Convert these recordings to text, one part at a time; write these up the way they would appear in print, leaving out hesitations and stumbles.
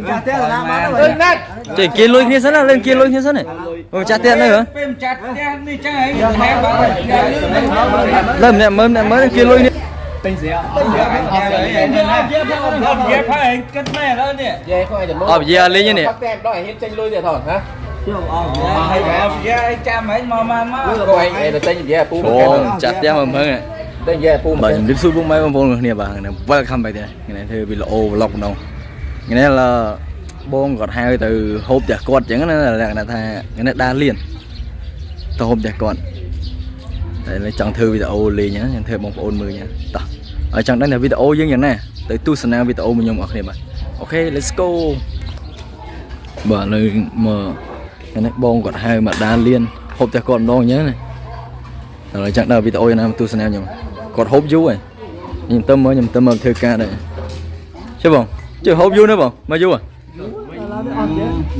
ចាស់ផ្ទះណាបានទៅ ណាត់ ចេះគេលុយគ្នាសិនណាលេងគេលុយគ្នាសិនអូម្ចាស់ផ្ទះនៅហ៎ ពេលម្ចាស់ផ្ទះនេះចឹងហីហែបា លើម្នាក់មើលម្នាក់មើលគេលុយនេះ ទិញស្រាអត់ស្រាអត់ស្រាអត់និយាយផើឯងគិតមែនឥឡូវនេះ យេគាត់ឲ្យតែលុយ អត់និយាយលេងនេះ តែដល់ឲ្យហ៊ានចេញលុយទៀតថនហ៎ ហើយនិយាយចាំហីមកមកមក គាត់ឯងទៅទិញនិយាយពូ អូម្ចាស់ផ្ទះមើលមើល ទិញនិយាយពូ បាទជំរាបសួរពុកម៉ែបងប្អូនគ្នាបាទ Welcome back ដែរថ្ងៃនេះធ្វើវីដេអូ vlog ម្ដងថ្ងៃនេះឡាបងគាត់ហៅទៅហូបផ្ទះគាត់អញ្ចឹងណាលក្ខណៈថាថ្ងៃនេះដើរលៀនទៅហូបផ្ទះគាត់តែចង់ធ្វើវីដេអូលេងណាចង់ធ្វើបងប្អូនមើលណាតោះហើយចង់ដឹងថាវីដេអូយើងយ៉ាងណាទៅទស្សនាវីដេអូមួយខ្ញុំអរគ្នាបាទ OK let's go បាទលើមកថ្ងៃនេះបងគាត់ហៅមកដើរលៀនហូបផ្ទះគាត់ម្ដងអញ្ចឹងណា ឥឡូវចង់ដល់វីដេអូយ៉ាងណាមកទស្សនាខ្ញុំគាត់ហូបយូរហើយខ្ញុំទៅមើលខ្ញុំទៅមើលធ្វើការដែរជួយបងជួយហូបយូរណាស់បងមកយូរហ៎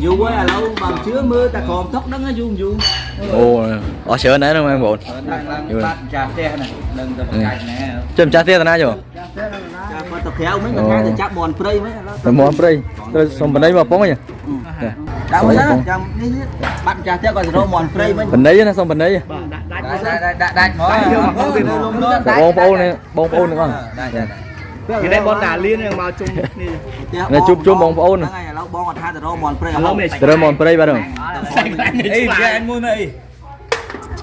យូរហើយឥឡូវបើជឿមើលតែក្រមតុកដឹងយូរយូរ អូអស់ច្រើនដែរហ្នឹងបងប្អូន ឡើងឡើងបាត់ម្ចាស់ផ្ទះណាដឹងតែបកាច់ណែ ជួយម្ចាស់ផ្ទះតាណាជួយ ចាប់គាត់ទៅក្រៅមិញគាត់ថាទៅចាប់មន់ព្រៃមិញឥឡូវ តែមកព្រៃត្រូវសុំបណ្ដៃមកពងហ៎ ដាក់វិញណាចាំនេះបាត់ចាស់ផ្ទះគាត់ទៅរកមន់ព្រៃមិញ បណ្ដៃណាសុំបណ្ដៃ ដាក់ដាក់ដាក់មក បងប្អូននេះបងប្អូនទាំងអស់ ដាក់ដាក់ គេได้បនតាលៀននឹងមកជុំគ្នា នេះជួបជុំបងប្អូន ហ្នឹងហើយឥឡូវបងគាត់ថាទៅរកមន់ព្រៃ ត្រូវមកព្រៃបាទហ្នឹង អីយាយមួយមើលអី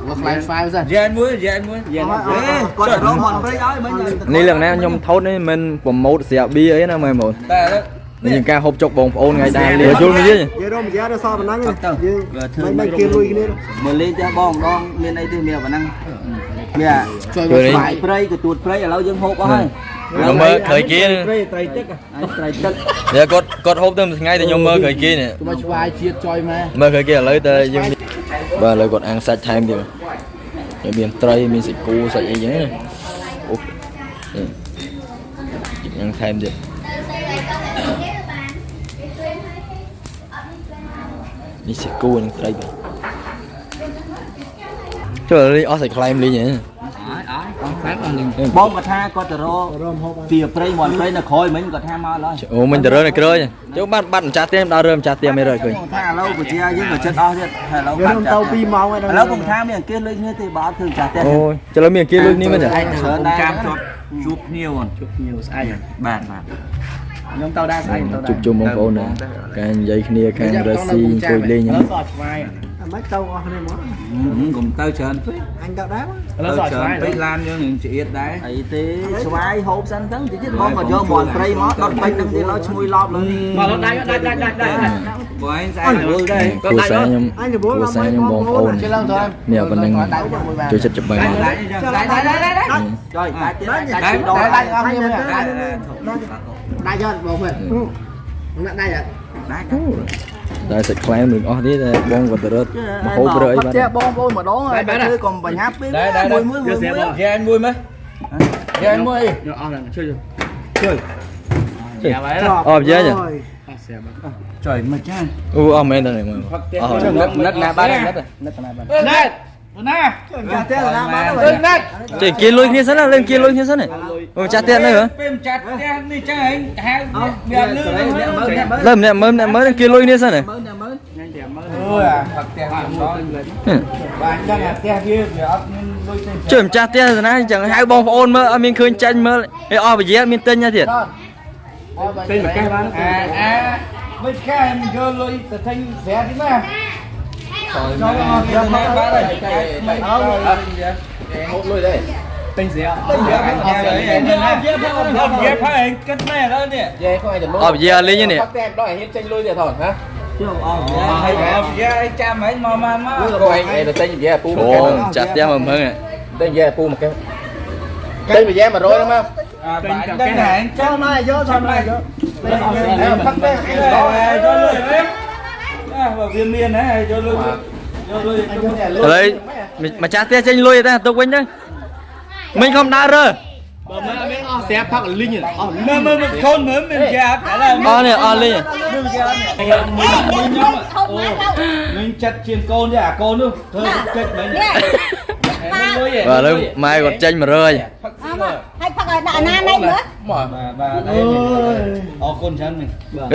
មកខ្លាំងស្វាយសិន យាយមួយយាយមួយ គាត់ទៅរកមន់ព្រៃឲ្យមិញ នេះលក្ខណៈខ្ញុំថតនេះមិនប្រម៉ូតស្រាបៀអីណាបងប្អូន តែ នេះជាការហូបចុកបងប្អូនថ្ងៃដើរលៀនយល់មកយើង និយាយរមនិយាយដល់សល់ប៉ុណ្ណឹងយើង ធ្វើ មិនគេលុយគ្នា មើលលេងផ្ទះបងម្ដងមានអីទេមានប៉ុណ្ណឹងមាន ជួយ ជួយ ស្វាយព្រៃក៏ទួតព្រៃឥឡូវយើងហូបអស់ហើយ ខ្ញុំមើលក្រោយគេ ព្រៃត្រីទឹក ហើយត្រីទឹក នេះគាត់គាត់ហូបទៅមួយថ្ងៃតែខ្ញុំមើលក្រោយគេនេះ មកឆ្វាយជាតិចុយមក មើលឃើញគេឥឡូវតែយើងបាទឥឡូវគាត់អាំងសាច់ថែមទៀតហើយមានត្រីមានសាច់គោសាច់អីចឹងណាអូនេះអាំងថែមទៀតនេះសាច់គោនិងត្រីបាទចូលឥឡូវនេះអស់សាច់ខ្លែមលេងហ៎ បងគាត់ថាគាត់ទៅរកទាព្រៃមន់ព្រៃនៅក្រោយមិញគាត់ថាមកឡើយ អូមិញទៅរើនៅក្រោយចូលបាត់បាត់ម្ចាស់ផ្ទះដល់រើម្ចាស់ផ្ទះមិនរើឃើញ ថាឥឡូវប្រជាយើងក៏ចិត្តអស់ទៀតហើយឥឡូវ យើងទៅ2ម៉ោងហើយ ឥឡូវខ្ញុំថាមានអង្គាសលុយគ្នាទេបើអត់ធ្វើចាស់ផ្ទះ អូយចលមានគេលុយនេះមែនទេ ច្រើនដែរ ចាំជួបជួបភ្ញៀវ ជួបភ្ញៀវស្អែក បាទបាទ ខ្ញុំទៅដែរស្អែកទៅដែរ ជួបជុំបងប្អូនណាការនិយាយគ្នាការរកស៊ីអង្គុយលេង ឥ ហ្នឹង ឡូវសល់ឆ្វាយមិនទៅអស់គ្នាមក កុំទៅច្រើនពេក អញទៅដែរឥឡូវសល់ឆ្វាយ ពេកឡានយើងនឹងឆ្អៀតដែរ អីទេស្វាយហូបសិនទៅតិចទៀតបងក៏យកមន់ព្រៃមកដុតពេញនឹងទៀតឡើយឈ្ងុយឡប់លើ មកដល់ដៃដាច់ដាច់ដាច់ដាច់ បងឯងស្អែករវល់ដែរ គ្រួសារខ្ញុំគ្រួសារខ្ញុំបងប្អូននេះប៉ុណ្្នឹងចូលចិត្តច្បាស់ ដាច់ដាច់ដាច់ដាច់ដាច់ ចុយដាច់ទៀតដាច់ ដាច់ ពីរដង ដាច់អស់គ្នាដាច់ ដាច់យកបងមើលណាក់ដាច់អត់ ដាច់ តែសាច់ខ្លែមនឹងអស់នេះតែបងគាត់ទៅរត់មហូបរើអីបាទ ផ្ទះបងប្អូនម្ដងហើយធ្វើកុំបញ្ញាពេលមួយមួយមួយមួយ យាយមួយមើលយាយមួយ យកអស់ហ្នឹងជួយ អបយាយ ចុយមកចា អូអស់មែនតើមើលអស់ នឹកណាបាននឹកនឹកណាបាន ណែណា ចាស់ផ្ទះណាបានទៅ ណែ ចេះគេលុយគ្នាសិនណាលេងគេលុយគ្នាសិនអូម្ចាស់ផ្ទះនៅហ៎ ពេលម្ចាស់ផ្ទះនេះចឹងហីហៅមានលឺ លើម្នាក់មើលម្នាក់មើលគេលុយគ្នាសិនហ៎ មើលអ្នកមើល អូយអាផ្ទះវាម្ដងបាទចឹងអាផ្ទះវាវាអត់មានលុយទេ ជួយម្ចាស់ផ្ទះណាចឹងហៅបងប្អូនមើលអត់មានឃើញចាញ់មើលឯអស់ពជាមានទិញទៀត ទិញមកកេះបាន អាអាមិនកែមិនយកលុយទៅទិញស្រាទេណាចូលអត់យកមកបាទហើយ ហូបលុយដែរ ទិញស្រា អត់យកអត់យកផើឯងគិតមែនឥឡូវនេះ យេគាត់ឲ្យតែលុយ អបយាលេងនេះ តែដល់ឲ្យហ៊ានចេញលុយទៀតថនហ៎ ជឿអស់ ហើយអត់យកឲ្យចាំហីមកមកមក គាត់ឯងទៅទិញនិយាយពូ អូម្ចាស់ផ្ទះមើលមើល ទិញនិយាយពូមកកែទិញនិយាយ100ហ្នឹងមក អាបាទដឹងតែឯង ចូលមកយកចូលមកយក ផឹកទេ យកលុយវិញអើបើវាមានហ៎យកលុយយកលុយ ឥឡូវម្ចាស់ផ្ទះចេញលុយតែទុកវិញទៅមិញខំដើររើ បើមើលអត់មានអស់ស្រាផឹកលីងអស់ មើលមើលមើលខូនមើលមានយ៉ាប់ឥឡូវ អស់នេះអស់លេង មួយមួយខ្ញុំអូនឹងចិត្តជាងកូនទេអាកូននោះធ្វើចិត្តមិញ នេះ លុយ បាទឥឡូវម៉ែគាត់ចេញ100 អមហើយ ផឹកឲ្យដាក់ណាណៃមើល មក បាទបាទអរគុណច្រើនមិញ បាទ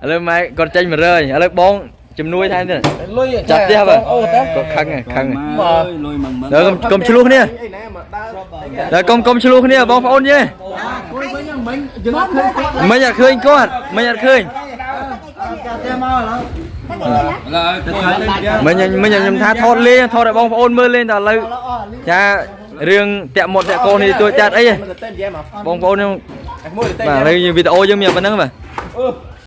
ឥឡូវម៉ែគាត់ចេញ100ឥឡូវបងជំនួយថែមទៀត លុយ ចាប់ផ្ទះបាទ អូតា គាត់ខឹងហ៎ខឹងហ៎ បាទលុយមួយម៉ឺន ដល់កុំកុំឆ្លោះគ្នា អីណាមកដើរ ដល់កុំកុំឆ្លោះគ្នាបងប្អូនយេ គួយវិញហ្នឹងមិញយើងអត់ឃើញគាត់ មិនអត់ឃើញគាត់មិនអត់ឃើញ កាទេមកឥឡូវ ទឹកអីណា ឥឡូវទៅ មិញមិញខ្ញុំថាថតលេងថតឲ្យបងប្អូនមើលលេងតែឥឡូវចារឿងតាក់មាត់តាក់កូននេះទួចចាត់អីហ៎ មិនទៅតែមក បងប្អូនខ្ញុំ មួយទៅ បាទឥឡូវយើងវីដេអូយើងមានប៉ុណ្្នឹងបាទ អឺ